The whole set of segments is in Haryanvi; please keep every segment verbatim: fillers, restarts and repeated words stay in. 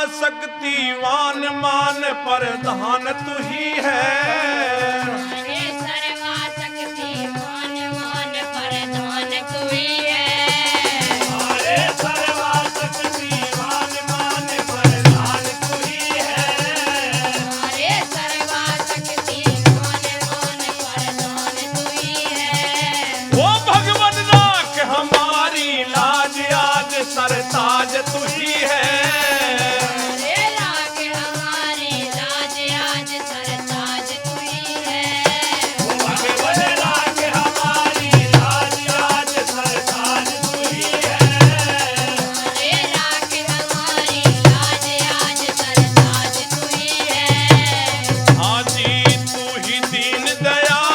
शक्तिवान मान प्रधान तू ही है। हे सर्वा शक्तिवान मान प्रधान तू ही है। अरे सर्वा शक्तिवान मान प्रधान तू ही है। अरे सर्वा शक्तिवान मान प्रधान तू ही है। ओ भगवान राख हमारी लाज, आज सरताज तू ही है। अरे राख हमारी लाज, आज सरताज तू ही है। ओ भगवान राख हमारी लाज, आज सरताज तू ही है। अरे राख हमारी लाज, आज सरताज तू ही है। हाँ जी, तू ही दीन दयाल,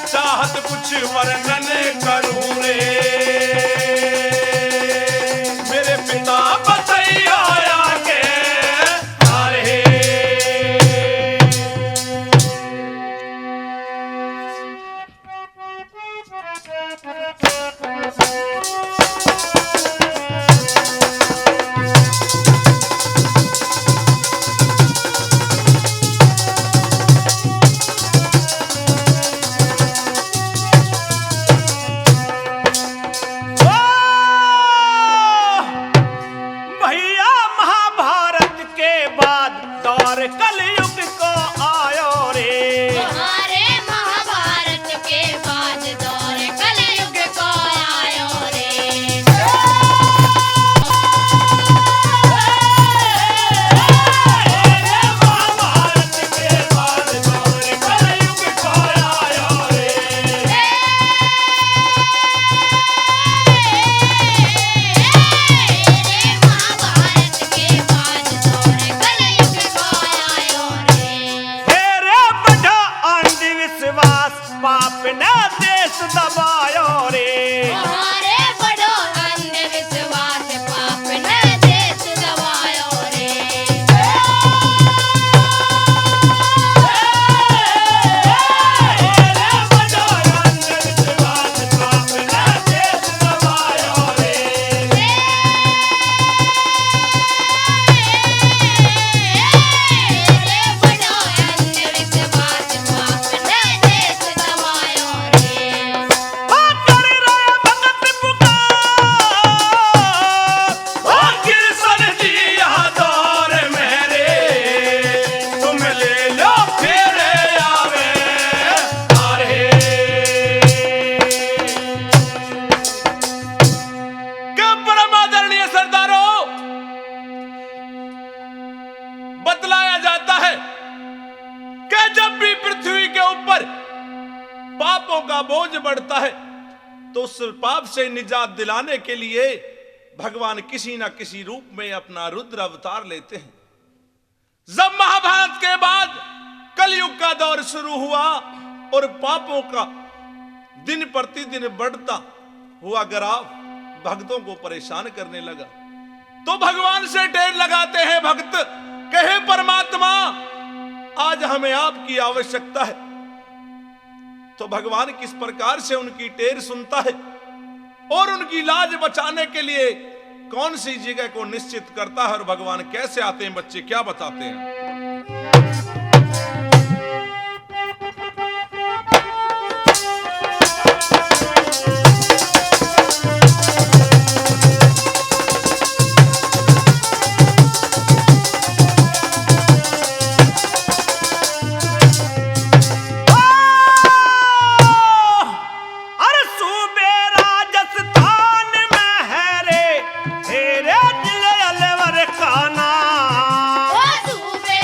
चाहत कुछ वर्णन करूं रे। मेरे पिता बतैया आके, अरे। भैया, महाभारत के बाद दौर कलयुग को आयो रे। हमारे महाभारत के बाद दौर कलयुग को आयो रे। महाभारत के बाद दौर कलयुग को आयो रे। महाभारत के बाद दौर कलयुग को आयो रे। हे रे बड़ा अंधविश्वास, पाप ने देश दबायो रे। अरे बड़ो अंधविश्वास, पाप ने देश दबायो रे। ओ कृष्ण जी यहाँ दौर मेरे, तुम ले लो फिर आवे। अरे क्या परम आदरणीय सरदारों, बतलाया जाता है कि जब भी पृथ्वी के ऊपर पापों का बोझ बढ़ता है, तो उस पाप से निजात दिलाने के लिए भगवान किसी ना किसी रूप में अपना रुद्र अवतार लेते हैं। जब महाभारत के बाद कलयुग का दौर शुरू हुआ और पापों का दिन प्रतिदिन बढ़ता हुआ ग्राफ भक्तों को परेशान करने लगा, तो भगवान से टेर लगाते हैं भक्त, कहे, "परमात्मा, आज हमें आपकी आवश्यकता है।" तो भगवान किस प्रकार से उनकी टेर सुनता है और उनकी लाज बचाने के लिए कौन सी जगह को निश्चित करता है और भगवान कैसे आते हैं, बच्चे क्या बताते हैं? अरे सूबे राजस्थान में है रे, तेरे दिल अलवर का नाम। ओ सूबे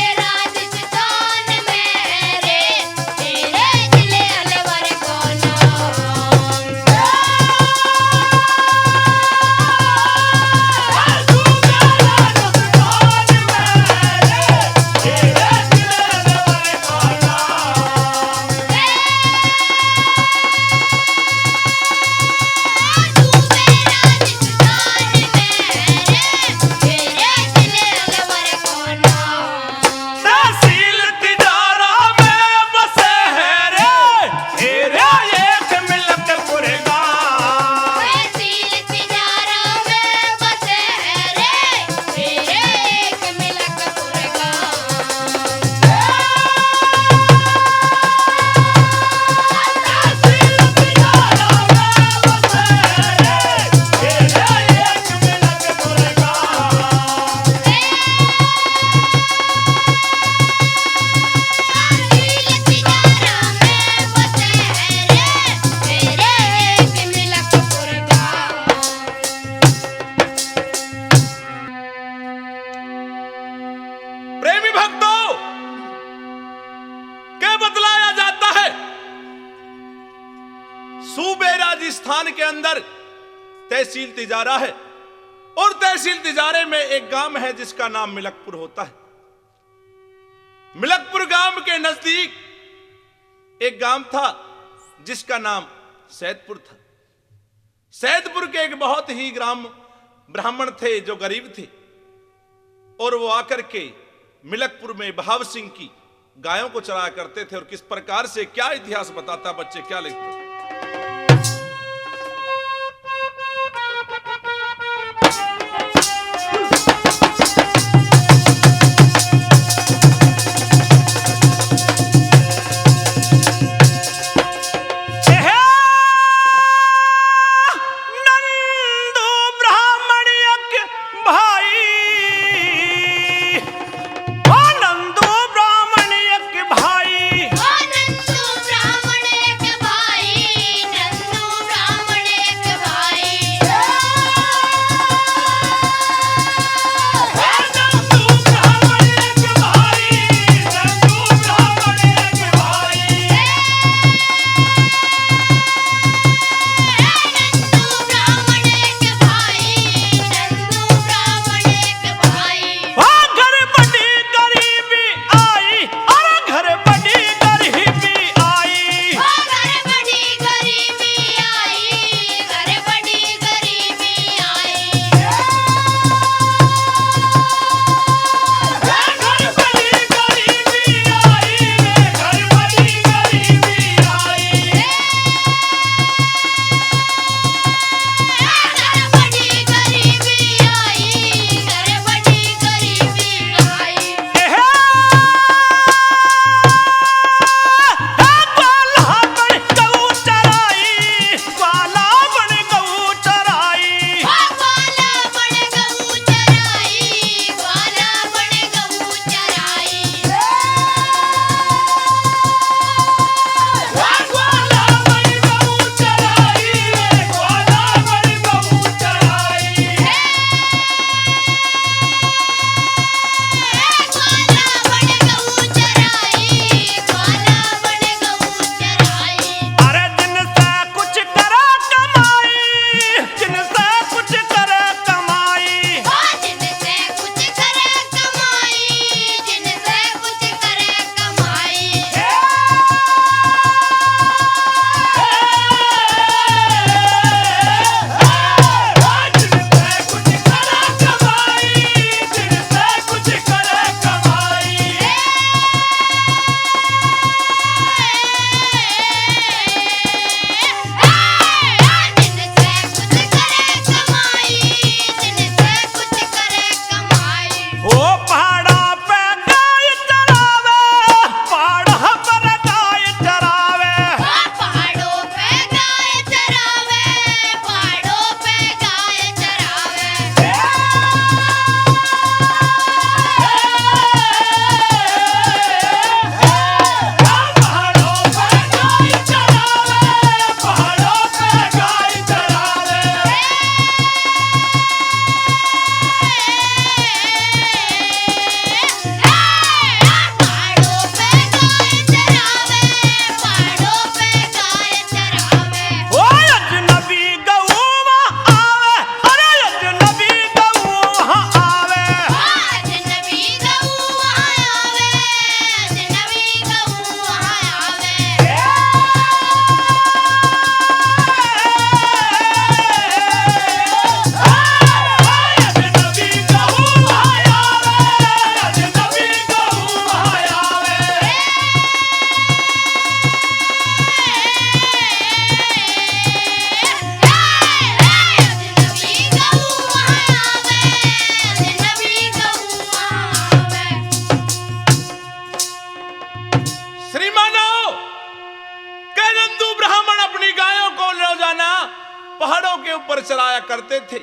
सूबे राजस्थान के अंदर तहसील तिजारा है, और तहसील तिजारे में एक गांव है जिसका नाम मिलकपुर होता है। मिलकपुर गांव के नजदीक एक गांव था जिसका नाम सैदपुर था। सैदपुर के एक बहुत ही ग्राम ब्राह्मण थे जो गरीब थे, और वो आकर के मिलकपुर में बहाव सिंह की गायों को चराया करते थे। और किस प्रकार से, क्या इतिहास बताता, बच्चे क्या लिखते? नंदू ब्राह्मण एक भाई, ओ नंदू ब्राह्मण एक भाई। ओ नंदू ब्राह्मण एक भाई, नंदू ब्राह्मण एक भाई। ओ नंदू ब्राह्मण एक भाई, नंदू ब्राह्मण एक भाई। श्रीमानो, के नंदू ब्राह्मण अपनी गायों को रोजाना पहाड़ों के ऊपर चराया करते थे।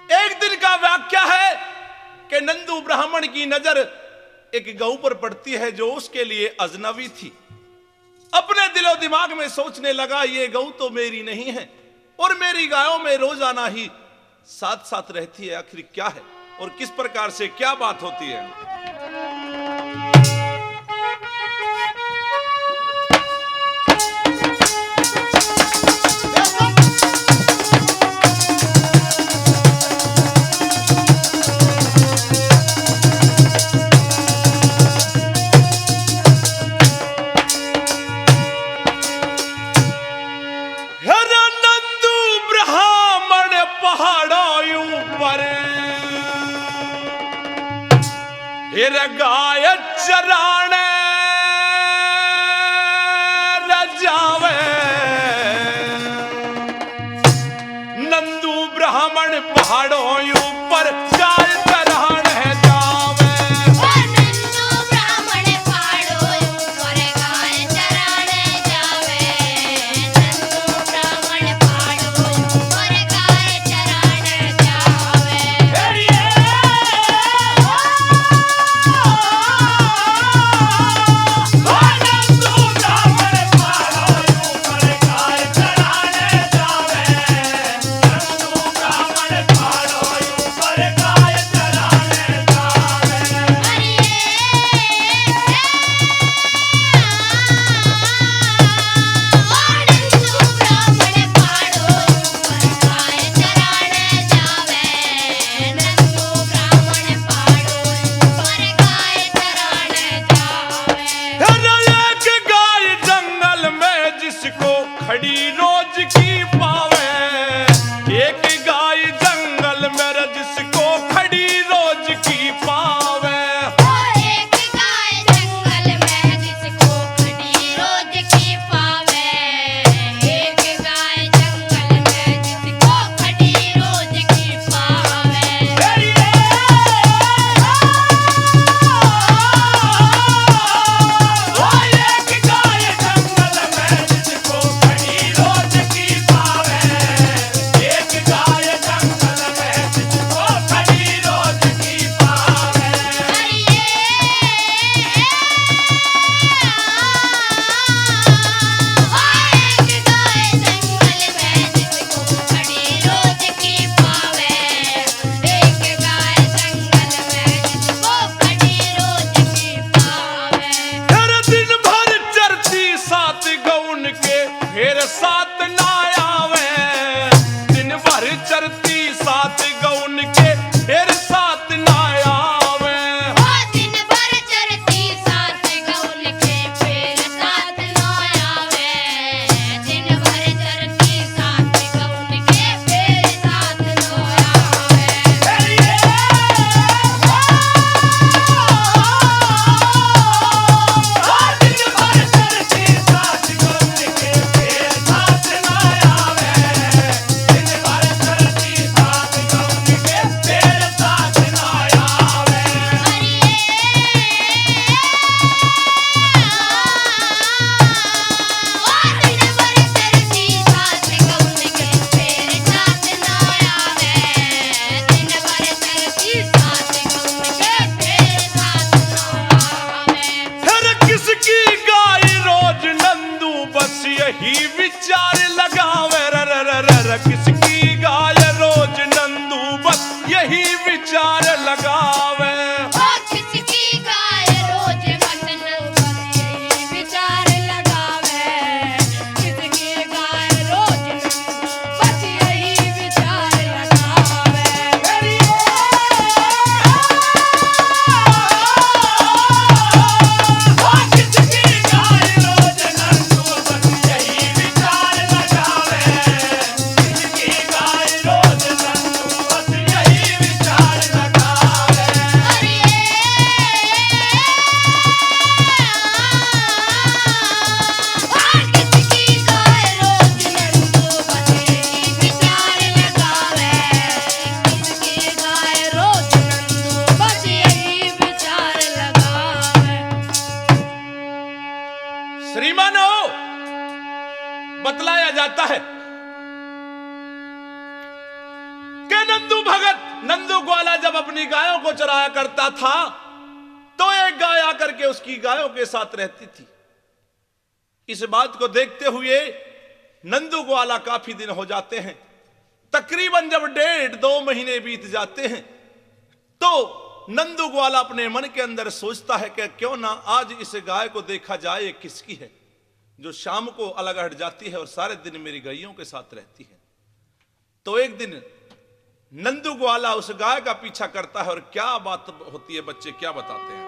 एक दिन का वाक्या है कि नंदू ब्राह्मण की नजर एक गऊ पर पड़ती है जो उसके लिए अजनबी थी। अपने दिलो दिमाग में सोचने लगा, ये गऊ तो मेरी नहीं है और मेरी गायों में रोजाना ही साथ साथ रहती है, आखिर क्या है और किस प्रकार से क्या बात होती है? चराण जावे। नंदू ब्राह्मण पहाड़ों ऊपर गाय चराण जावे। ओ नंदू ब्राह्मण पहाड़ों ऊपर गाय चराण जावे। नंदू ब्राह्मण पहाड़ों ऊपर गाय चराण जावे। अरे एक गाय जंगल में जिसको खड़ी रोज की पावे, एक गाय जंगल में जिसको खड़ी रोज की पावे। ओ एक गाय जंगल में जिसको खड़ी रोज की पावे, एक गाय जंगल में जिसको खड़ी रोज की पावे। फिर दिन भर चरती सात गऊन के, फिर सात ना आवे। दिन भर चरती सात गऊन के, फिर सात ना आवे। ओ दिन भर चरती सात गऊन के, फिर सात ना आवे। दिन भर चरती सात गऊन के, फिर सात ना आवे। फिर किसकी गाय रोज नंदू बस यही विचार लगावे, र, र, र, र, र, किसकी गाय रोज नंदू बस यही विचार लगावे। ओ किसकी गाय रोज नंदू बस यही विचार लगावे, किसकी गाय रोज नंदू बस यही विचार लगावे। श्रीमानो, बतलाया जाता है कि नंदू भगत, नंदू ग्वाला जब अपनी गायों को चराया करता था, तो एक गाय आकर के उसकी गायों के साथ रहती थी। इस बात को देखते हुए नंदू ग्वाला काफी दिन हो जाते हैं, तकरीबन जब डेढ़ दो महीने बीत जाते हैं, तो नंदू ग्वाला अपने मन के अंदर सोचता है कि क्यों ना आज इस गाय को देखा जाए, ये किसकी है, जो शाम को अलग हट जाती है और सारे दिन मेरी गायों के साथ रहती है। तो एक दिन नंदू ग्वाला उस गाय का पीछा करता है और क्या बात होती है, बच्चे क्या बताते हैं।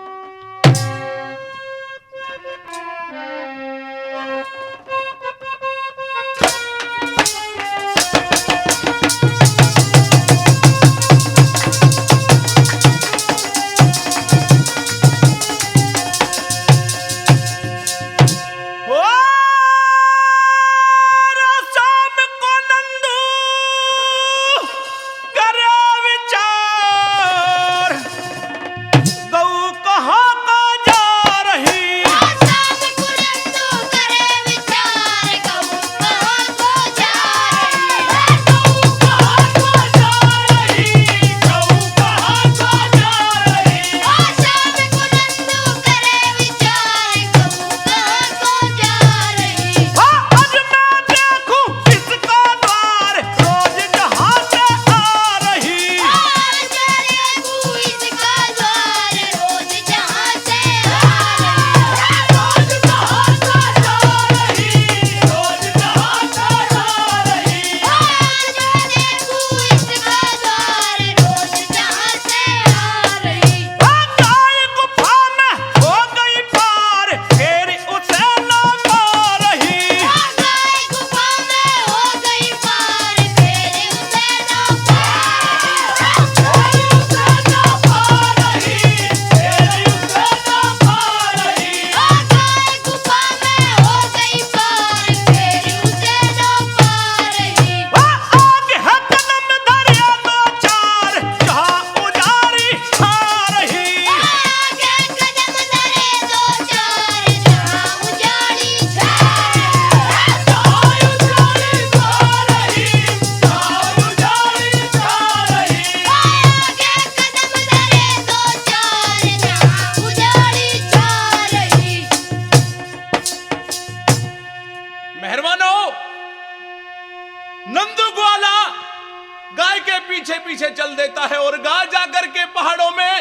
पीछे पीछे चल देता है और गाय जाकर के पहाड़ों में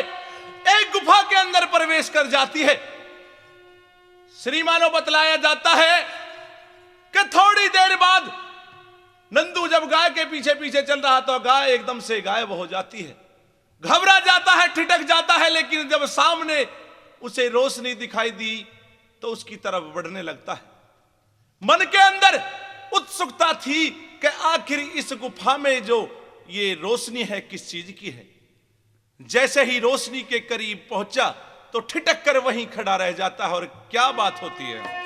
एक गुफा के अंदर प्रवेश कर जाती है। श्रीमानो, बतलाया जाता है कि थोड़ी देर बाद नंदू जब गाय के पीछे पीछे चल रहा तो गाय एकदम से गायब हो जाती है। घबरा जाता है, ठिठक जाता है, लेकिन जब सामने उसे रोशनी दिखाई दी तो उसकी तरफ बढ़ने लगता है। मन के अंदर उत्सुकता थी कि आखिर इस गुफा में जो ये रोशनी है, किस चीज की है। जैसे ही रोशनी के करीब पहुंचा तो ठिठक कर वहीं खड़ा रह जाता है। और क्या बात होती है।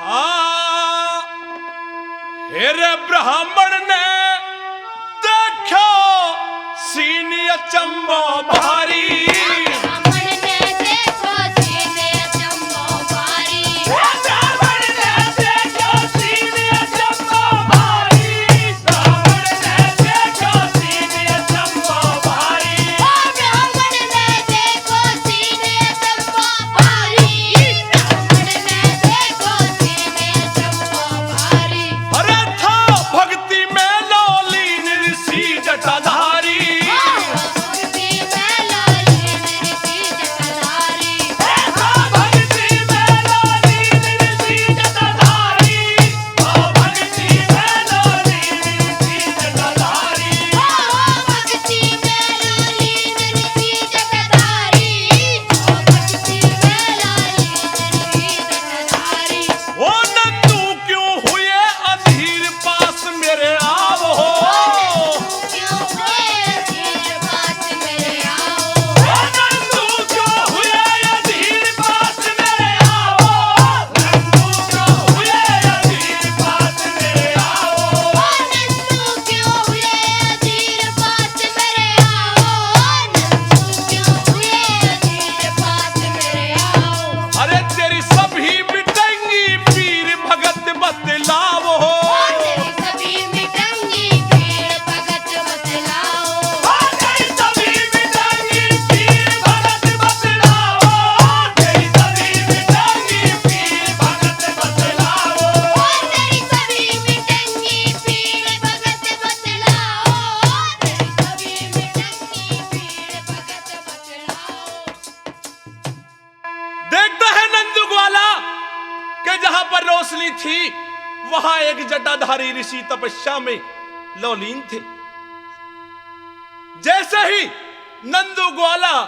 हाँ, फिर ब्राह्मण ने देखो सीन अचंबो भारी। ब्राह्मण ने देखो सीन अचंबो भारी। ब्राह्मण ने देखो सीन अचंबो भारी। ब्राह्मण ने देखो सीन अचंबो भारी। ओ ब्राह्मण ने देखो सीन अचंबो भारी। ब्राह्मण ने देखो सीन अचंबो भारी। अरे था भक्ति में लो लीन ऋषि जटाधारी। भक्ति में लो लीन ऋषि जटाधारी। भक्ति में लो लीन ऋषि जटाधारी। भक्ति में लो लीन ऋषि जटाधारी। भक्ति में लो लीन ऋषि जटाधारी। भक्ति में लो लीन ऋषि जटाधारी। ओ नंदू क्यों हुए अधीर, पास मेरे आओ। क्यों हुए अधीर, पास मेरे आओ। ओ नंदू क्यों हुए अधीर, पास मेरे आओ। नंदू क्यों हुए अधीर, पास मेरे आओ। ओ नंदू क्यों हुए अधीर, पास मेरे आओ। नंदू क्यों हुए अधीर, पास मेरे आओ। अरे तेरी सभी मिटेंगी पीर, भगत बतलाओ। ओ तेरी सभी मिटेंगी पीर, भगत बतलाओ। ओ तेरी सभी मिटेंगी पीर, भगत बतलाओ। तेरी सभी मिटेंगी पीर, भगत बतलाओ। ओ तेरी सभी मिटेंगी पीर, भगत बतलाओ। तेरी सभी मिटेंगी पीर, भगत बतलाओ। देखता है नंदू ग्वाला कि जहां पर रोशनी थी, वहां एक जटाधारी ऋषि तपस्या में लौलीन थे। जैसे ही नंदू ग्वाला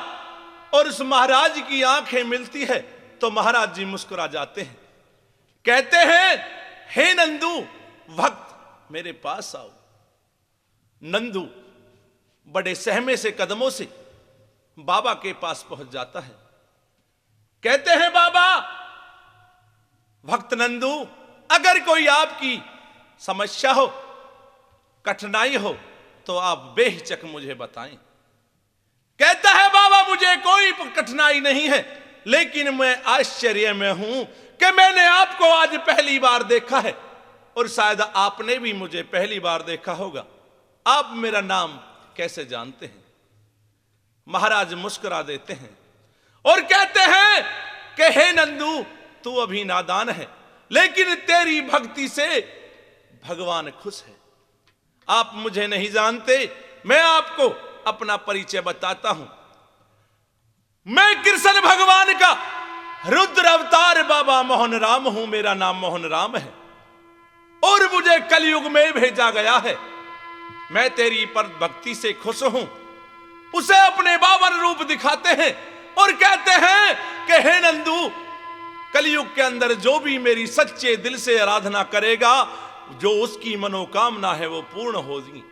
और उस महाराज की आंखें मिलती है, तो महाराज जी मुस्कुरा जाते हैं, कहते हैं, "हे नंदू, भक्त, मेरे पास आओ।" नंदू बड़े सहमे से कदमों से बाबा के पास पहुंच जाता है। कहते हैं, "बाबा, भक्त नंदू, अगर कोई आपकी समस्या हो, कठिनाई हो, तो आप बेहिचक मुझे बताएं।" कहता है, "बाबा, मुझे कोई प-, कठिनाई नहीं है, लेकिन मैं आश्चर्य में हूं कि मैंने आपको आज पहली बार देखा है और शायद आपने भी मुझे पहली बार देखा होगा। आप मेरा नाम कैसे जानते हैं?" महाराज मुस्कुरा देते हैं और कहते हैं कि, "हे नंदू, तू अभी नादान है, लेकिन तेरी भक्ति से भगवान खुश है। आप मुझे नहीं जानते, मैं आपको अपना परिचय बताता हूं। मैं कृष्ण भगवान का रुद्र अवतार बाबा मोहन राम हूं, मेरा नाम मोहन राम है और मुझे कलयुग में भेजा गया है। मैं तेरी पर भक्ति से खुश हूं।" उसे अपने बावन रूप दिखाते हैं और कहते हैं कि, "हे नंदू, कलयुग के अंदर जो भी मेरी सच्चे दिल से आराधना करेगा, जो उसकी मनोकामना है, वो पूर्ण होगी।"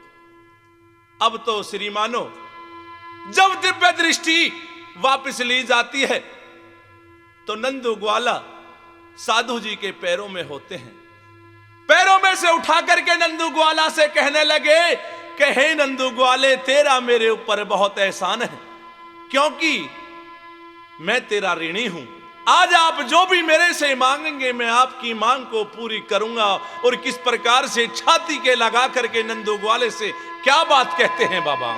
अब तो श्रीमानो, जब दिव्य दृष्टि वापस ली जाती है, तो नंदू ग्वाला साधु जी के पैरों में होते हैं। पैरों में से उठा करके नंदू ग्वाला से कहने लगे कि, "हे नंदू ग्वाले, तेरा मेरे ऊपर बहुत एहसान है, क्योंकि मैं तेरा ऋणी हूं। आज आप जो भी मेरे से मांगेंगे, मैं आपकी मांग को पूरी करूंगा। और किस प्रकार से छाती के लगा करके नंदू ग्वाले से क्या बात कहते हैं बाबा।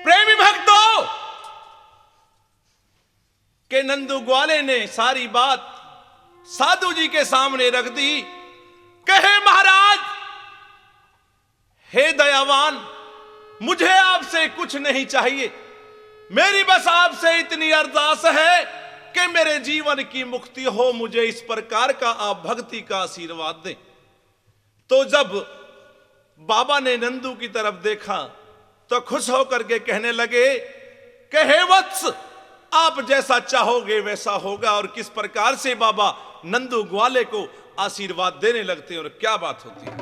प्रेमी भक्तों, के नंदू ग्वाले ने सारी बात साधु जी के सामने रख दी। कहे, महाराज, हे दयावान, मुझे आपसे कुछ नहीं चाहिए, मेरी बस आपसे इतनी अरदास है कि मेरे जीवन की मुक्ति हो, मुझे इस प्रकार का आप भक्ति का आशीर्वाद दें। तो जब बाबा ने नंदू की तरफ देखा तो खुश होकर के कहने लगे कि हे वत्स, आप जैसा चाहोगे वैसा होगा। और किस प्रकार से बाबा नंदू ग्वाले को आशीर्वाद देने लगते हैं और क्या बात होती है।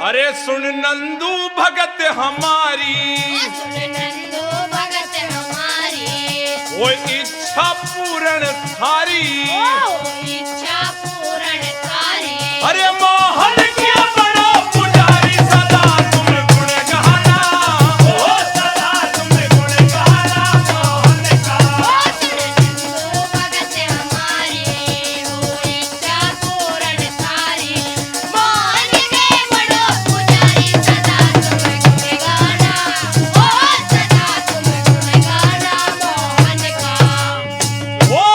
अरे सुन नंदू भगत हमारी, ओ सुन नंदू भगत हमारी, ओ इच्छा पूर्ण थारी, ओ इच्छा पूर्ण थारी। अरे मोहन के बड़ो पुजारी, सदा तुम गुण गाना, ओ सदा तुम गुण गाना मोहन का। ओ सुन नंदू भगत हमारी, ओ इच्छा पूर्ण थारी। मोहन के बड़ो पुजारी, सदा तुम गुण गाना, ओ सदा तुम गुण गाना मोहन का। ओ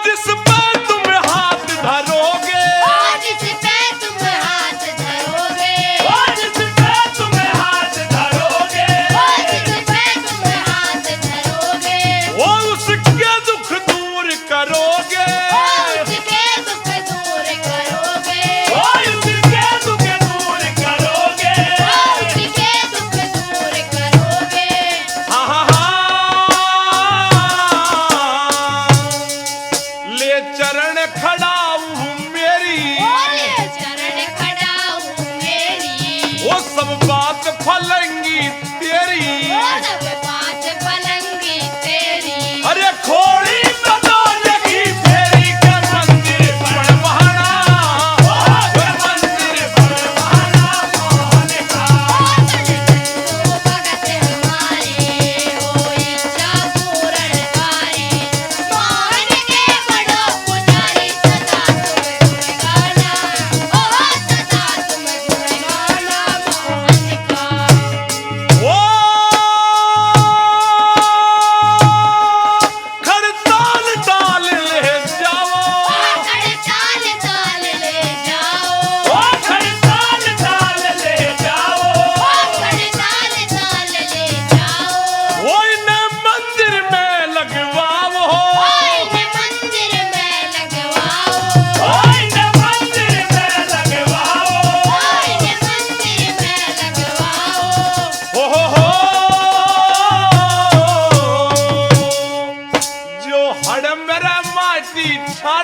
जिस पे तुम हाथ धरोगे, ओ जिस पे तुम हाथ धरोगे, ओ जिस पे तुम हाथ धरोगे, ओ जिस पे तुम हाथ धरोगे, ओ उसके दुख दूर करोगे। ओ उसके दुख दूर करोगे। ओ उसके दुख दूर करोगे। ओ उसके दुख दूर करोगे। हा, हा, हा। ले चरण खड़ाऊ मेरी। ओ ले चरण खड़ाऊ मेरी। ओ सब बात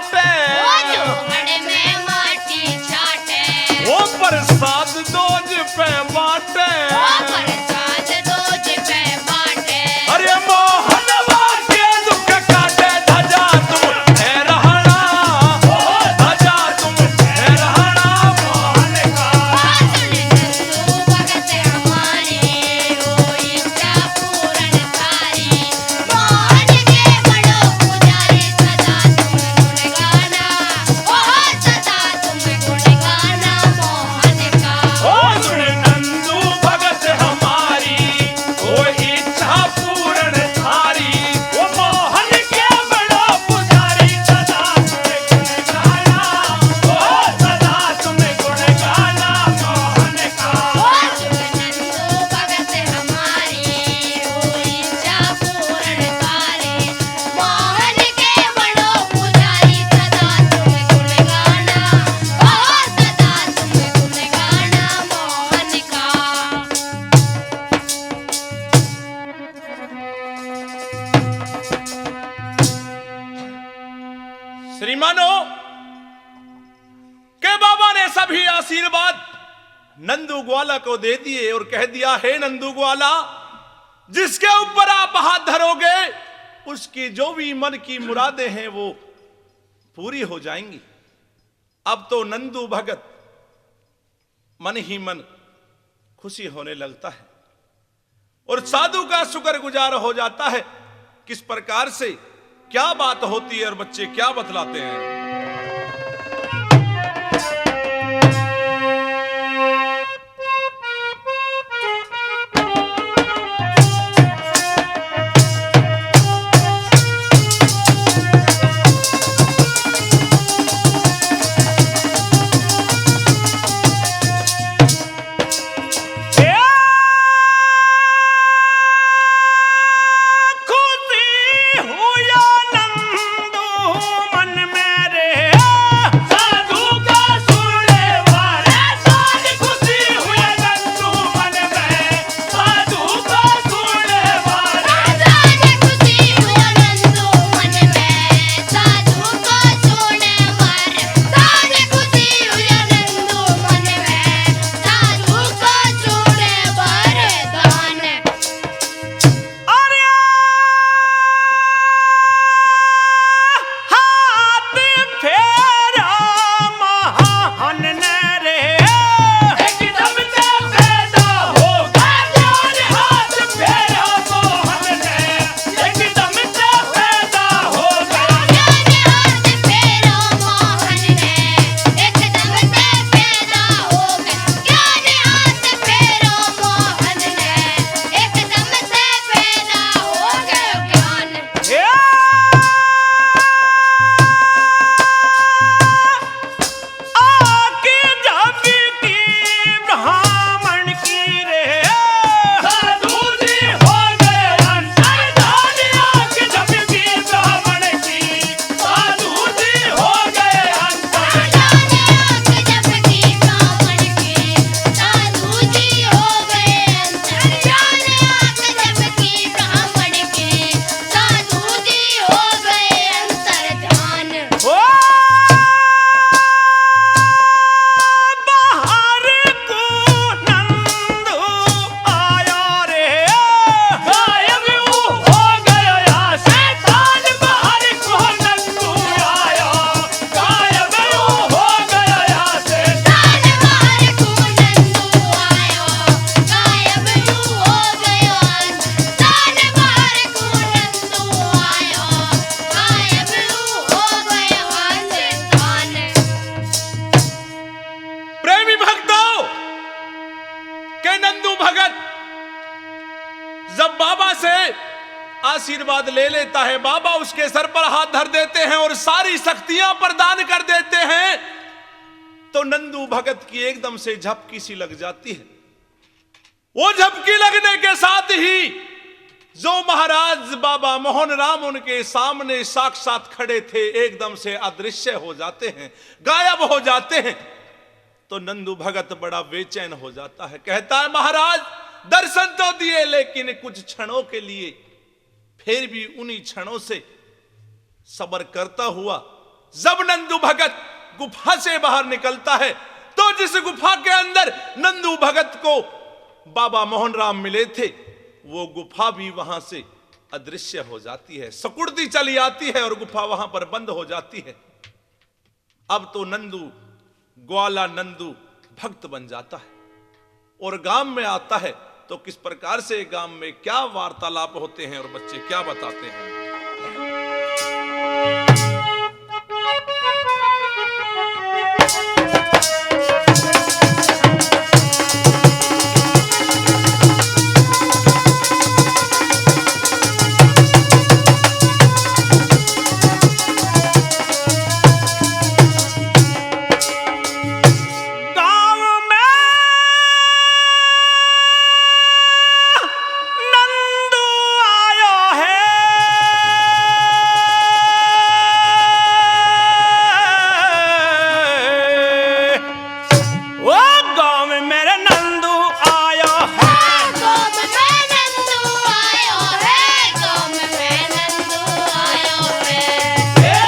वो जोगड़ में माटी छाटे। वो प्रसाद दोज पे बाटे। वो प्रसाद दोज पे बाटे। अरे मोहनवा के दुख काटे, धजा तुम है रहना। धजा तुम है रहना मोहन का। सुन नंदू भगत हमारी, हो इच्छा पूर्ण थारी। मोहन के बड़ो पुजारी, सदा तुम गुण गाना, ओ सदा तुम गुण गाना मोहन का। ओ सुन नंदू भगत हमारी, ओ इच्छा पूर्ण थारी। ओ मोहन के बड़ो पुजारी, सदा तुम गुण गाना, ओ सदा तुम गुण गाना मोहन का। ओ सुन नंदू भगत हमारी, ओ इच्छा पूर्ण थारी। मोहन के बड़ो पुजारी, सदा तुम गुण गाना, ओ सदा तुम गुण गाना मोहन का। श्रीमानो, के बाबा ने सभी आशीर्वाद नंदू ग्वाला को दे दिए और कह दिया, हे नंदू ग्वाला, जिसके ऊपर आप हाथ धरोगे, उसकी जो भी मन की मुरादें हैं, वो पूरी हो जाएंगी। अब तो नंदू भगत मन ही मन खुशी होने लगता है और साधु का शुक्रगुजार हो जाता है। किस प्रकार से, क्या बात होती है और बच्चे क्या बतलाते हैं। प्रेमी भक्तों, के नंदू भगत जब बाबा से आशीर्वाद ले लेता है, बाबा उसके सर पर हाथ धर देते हैं और सारी शक्तियां प्रदान कर देते हैं, तो नंदू भगत की एकदम से झपकी सी लग जाती है। वो झपकी लगने के साथ ही जो महाराज बाबा मोहन राम उनके सामने साक्षात खड़े थे, एकदम से अदृश्य हो जाते हैं, गायब हो जाते हैं। तो नंदू भगत बड़ा बेचैन हो जाता है, कहता है, महाराज, दर्शन तो दिए, लेकिन कुछ क्षणों के लिए, फिर भी उन्हीं क्षणों से सब्र करता हुआ जब नंदू भगत गुफा से बाहर निकलता है, तो जिस गुफा के अंदर नंदू भगत को बाबा मोहन राम मिले थे, वो गुफा भी वहां से अदृश्य हो जाती है, सिकुड़ती चली आती है और गुफा वहां पर बंद हो जाती है। अब तो नंदू ग्वाला नंदू भक्त बन जाता है और गांव में आता है, तो किस प्रकार से गांव में क्या वार्तालाप होते हैं और बच्चे क्या बताते हैं। गांव में नंदू आयो है। ओ गांव में मेरे नंदू आयो है। गांव में नंदू आयो है, गांव में नंदू आयो है।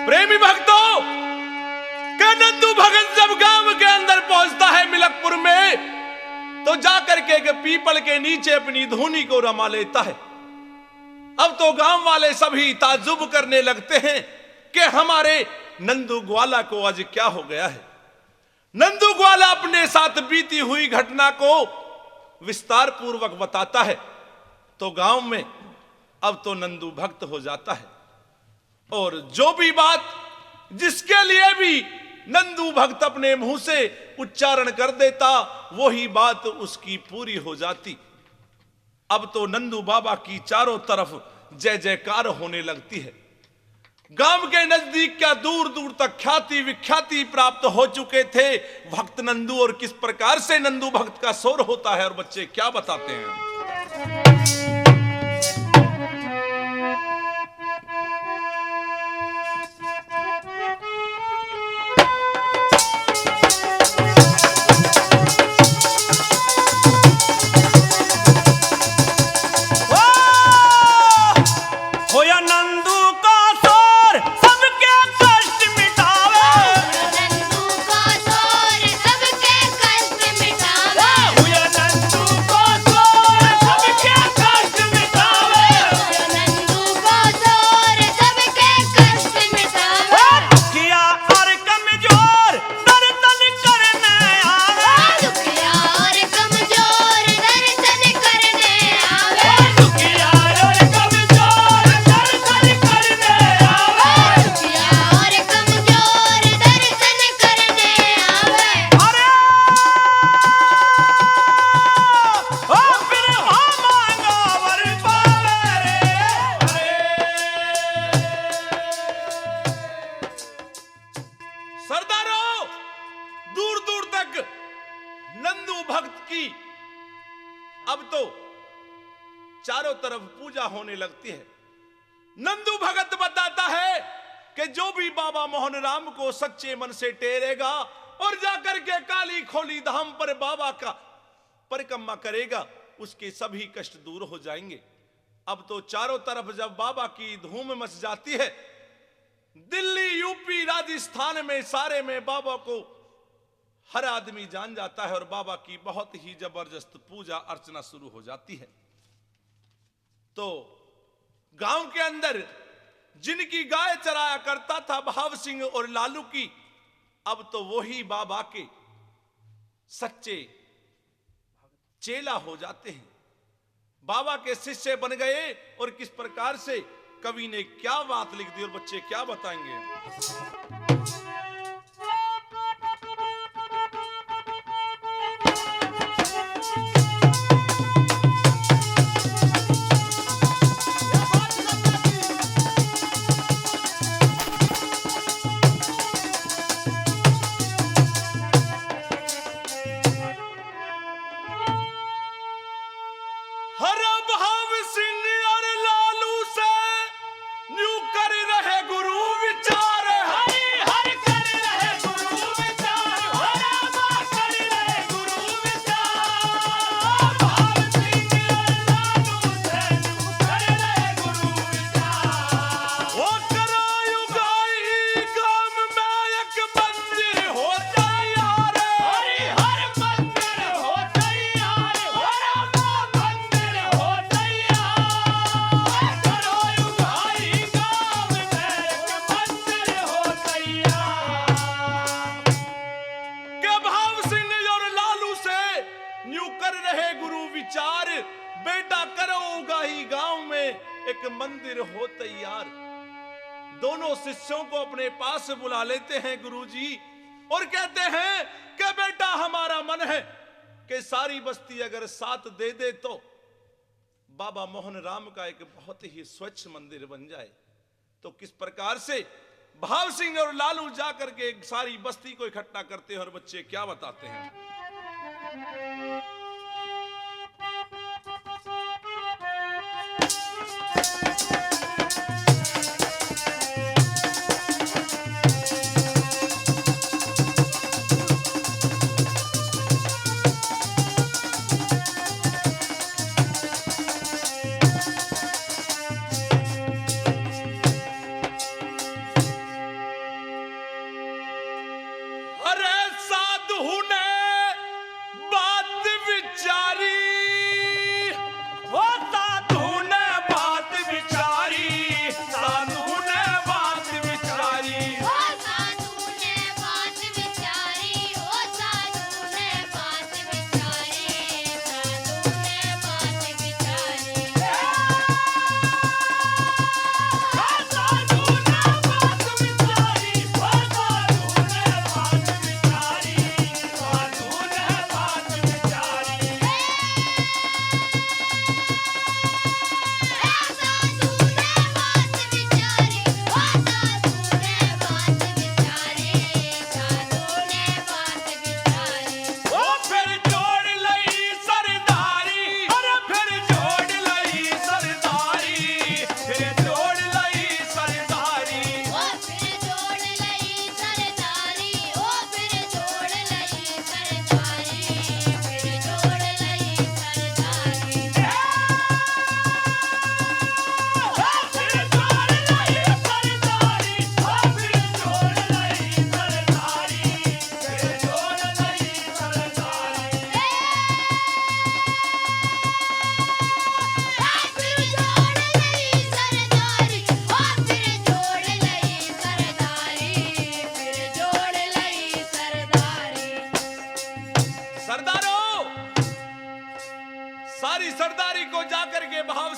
प्रेमी भक्तों, के नंदू भगत जब गांव के अंदर पहुंचता है मिलकपुर में, तो जाकर के एक पीपल के नीचे अपनी धुनी को रमा लेता है। अब तो गांव वाले सभी ताज्जुब करने लगते हैं कि हमारे नंदू ग्वाला को आज क्या हो गया है। नंदू ग्वाला अपने साथ बीती हुई घटना को विस्तार पूर्वक बताता है, तो गांव में अब तो नंदू भक्त हो जाता है। और जो भी बात जिसके लिए भी नंदू भक्त अपने मुंह से उच्चारण कर देता, वही बात उसकी पूरी हो जाती। अब तो नंदू बाबा की चारों तरफ जय जयकार होने लगती है। गांव के नजदीक क्या, दूर दूर तक ख्याति विख्याति प्राप्त हो चुके थे भक्त नंदू। और किस प्रकार से नंदू भक्त का शोर होता है और बच्चे क्या बताते हैं। होया नंदू का शोर सबके कष्ट मिटावे। नंदू का शोर सबके कष्ट मिटावे। होया नंदू का शोर सबके कष्ट मिटावे। होया नंदू का शोर सबके कष्ट मिटावे। दुखिया और कमजोर दर्शन करने आवे। दुखिया और कमजोर दर्शन करने आवे। दुखिया और कमजोर दर्शन करने आवे। दुखिया और कमजोर दर्शन करने आवे। अरे ओ फिर मांगा वर पावे रे। अरे सरदारों, दूर दूर तक नंदू भक्त की अब तो चारों तरफ पूजा होने लगती है। नंदू भगत बताता है कि जो भी बाबा मोहन राम को सच्चे मन से टेरेगा और जाकर के काली खोली धाम पर बाबा का परिक्रमा करेगा, उसके सभी कष्ट दूर हो जाएंगे। अब तो चारों तरफ जब बाबा की धूम मच जाती है, दिल्ली, यूपी, राजस्थान में सारे में बाबा को हर आदमी जान जाता है और बाबा की बहुत ही जबरदस्त पूजा अर्चना शुरू हो जाती है। तो गांव के अंदर जिनकी गाय चराया करता था भाव सिंह और लालू की, अब तो वही बाबा के सच्चे चेला हो जाते हैं, बाबा के शिष्य बन गए। और किस प्रकार से कवि ने क्या बात लिख दी और बच्चे क्या बताएंगे। हर भाव सिंह और लालू से न्यू कर रहे गुरु विचार। हरि हर कर रहे गुरु विचार। हर कर रहे गुरु विचार। भाव सिंह और लालू से न्यू कर रहे गुरु विचार। ओ करो युगाई काम में एक मंदिर हो तैयार। हरि हर मंदिर हो तैयार। हर मंदिर हो तैयार। करो युगाई काम में एक मंदिर हो तैयार। के भाव सिंह और लालू से न्यू कर रहे गुरु विचार, बेटा करो उगाही गांव में एक मंदिर हो तैयार। दोनों शिष्यों को अपने पास बुला लेते हैं गुरुजी और कहते हैं कि बेटा हमारा मन है कि सारी बस्ती अगर साथ दे दे तो बाबा मोहन राम का एक बहुत ही स्वच्छ मंदिर बन जाए। तो किस प्रकार से भाव सिंह और लालू जा करके सारी बस्ती को इकट्ठा करते हैं और बच्चे क्या बताते हैं। अरे साधु ने बात विचारी, ओ साधु ने बात विचारी, साधु ने बात विचारी। ओ साधु ने बात विचारी, ओ साधु ने बात विचारी, साधु ने बात विचारी।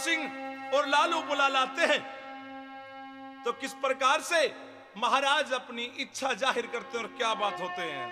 सिंह और लालू बुला लाते हैं, तो किस प्रकार से महाराज अपनी इच्छा जाहिर करते हैं और क्या बात होते हैं।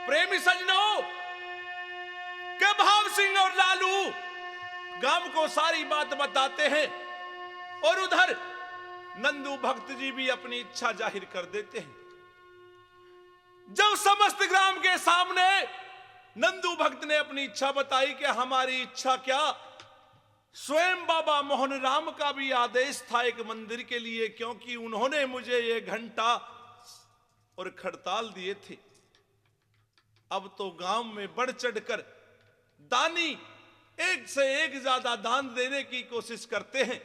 प्रेमी सजनों, के भाव सिंह और लालू गांव को सारी बात बताते हैं और उधर नंदू भक्त जी भी अपनी इच्छा जाहिर कर देते हैं। जब समस्त ग्राम के सामने नंदू भक्त ने अपनी इच्छा बताई कि हमारी इच्छा क्या, स्वयं बाबा मोहन राम का भी आदेश था एक मंदिर के लिए, क्योंकि उन्होंने मुझे ये घंटा और खड़ताल दिए थे। अब तो गांव में बढ़ चढ़कर दानी एक से एक ज्यादा दान देने की कोशिश करते हैं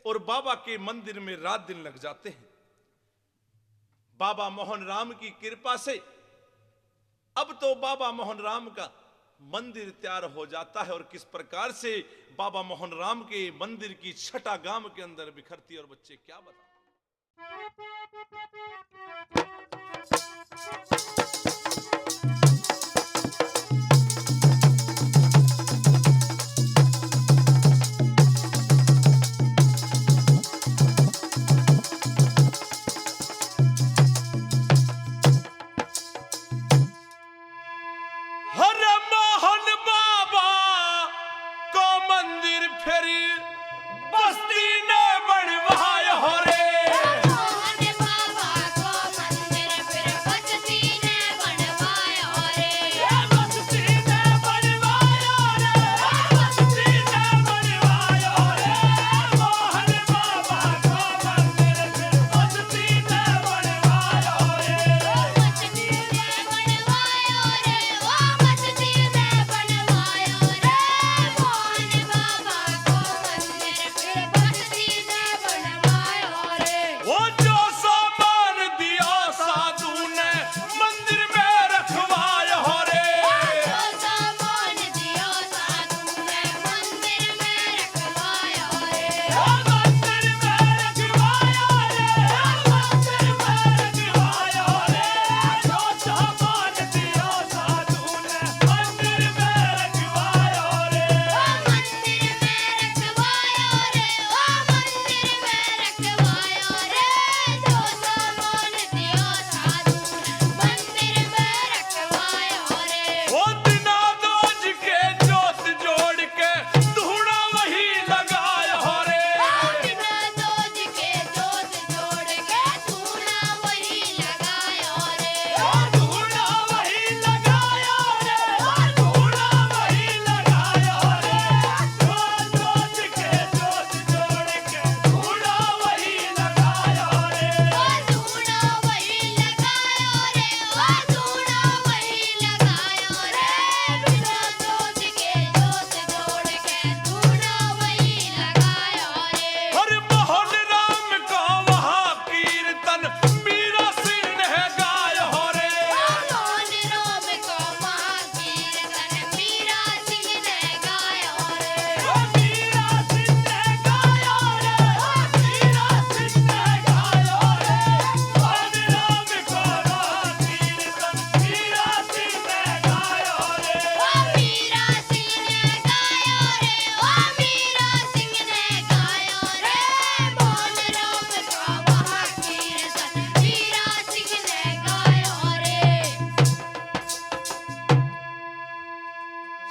और बाबा के मंदिर में रात दिन लग जाते हैं। बाबा मोहन राम की कृपा से अब तो बाबा मोहन राम का मंदिर तैयार हो जाता है और किस प्रकार से बाबा मोहन राम के मंदिर की छटा गांव के अंदर बिखरती है और बच्चे क्या बता हर मोहन बाबा को मंदिर फिर बस्ती ने बनवायो रे। मोहन बाबा को मंदिर फिर बस्ती ने बनवायो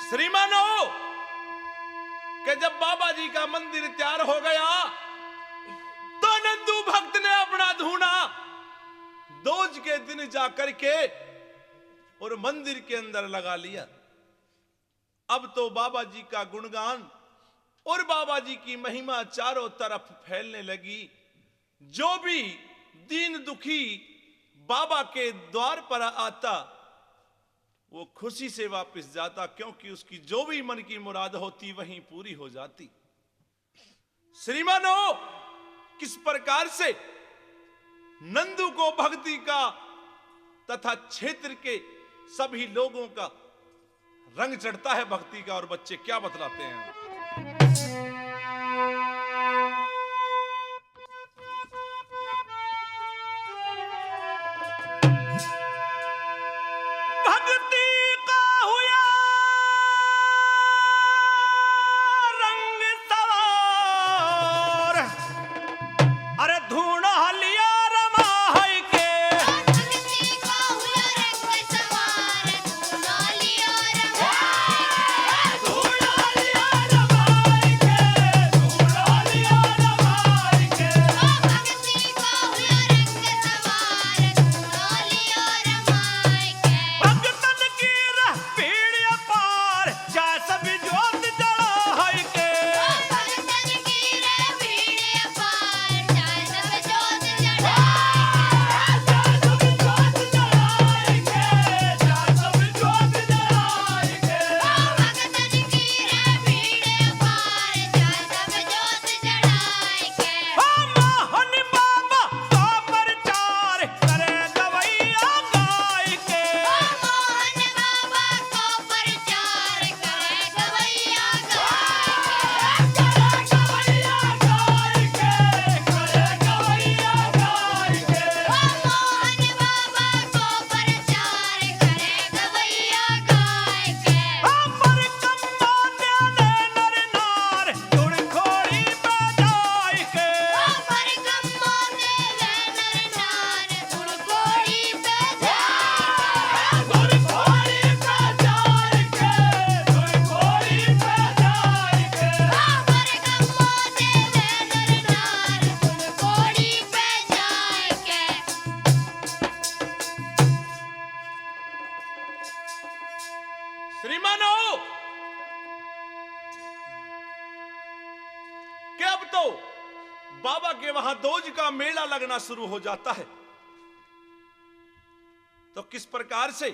श्रीमानो, कि जब बाबा जी का मंदिर तैयार हो गया, तो नंदू भक्त ने अपना धूना दोज के दिन जा करके और मंदिर के अंदर लगा लिया। अब तो बाबा जी का गुणगान और बाबा जी की महिमा चारों तरफ फैलने लगी। जो भी दीन दुखी बाबा के द्वार पर आता, वो खुशी से वापस जाता, क्योंकि उसकी जो भी मन की मुराद होती, वहीं पूरी हो जाती। श्रीमानो, किस प्रकार से नंदू को भक्ति का तथा क्षेत्र के सभी लोगों का रंग चढ़ता है भक्ति का, और बच्चे क्या बतलाते हैं। भक्ति का हुआ रंग सवार, अरे धूण हलिया रमा है के। भक्तन की रह पीड़िया पार, चाहे सब जोत जला है के। भक्तन की रह पीड़िया पार, चाहे सब जोत जला है के। चाहे सब जोत जला है के, चाहे सब जोत जला है के। भक्तन की रह पीड़िया पार, चाहे सब जोत जला है के। ओ मोहन बाबा का प्रचार करे गवैया गाय के। ओ मोहन बाबा को प्रचार करे गवैया गाय के। करे गवैया गाय के, करे गवैया गाय के। ओ मोहन बाबा को प्रचार करे गवैया गाय के। ओ पर कम्मा दे दे नर नार, धुन खोड़ी पे जाय के। ओ पर कम्मा दे दे नर नार, धुन खोड़ी पे जाय के। धुन खोड़ी पे जाय के, धुन खोड़ी पे जाय के। ओ पर कम्मा दे दे नर नार, धुन खोड़ी पे जाय के। श्रीमानो, कि अब तो बाबा के वहां दोज का मेला लगना शुरू हो जाता है। तो किस प्रकार से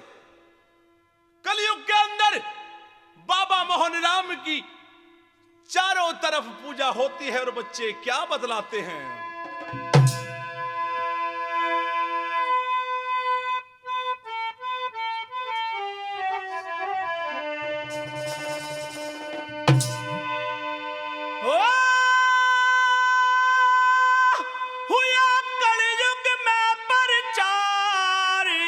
कलयुग के अंदर बाबा मोहन राम की चारों तरफ पूजा होती है, और बच्चे क्या बतलाते हैं। ओ, हुआ कलयुग में प्रचारी।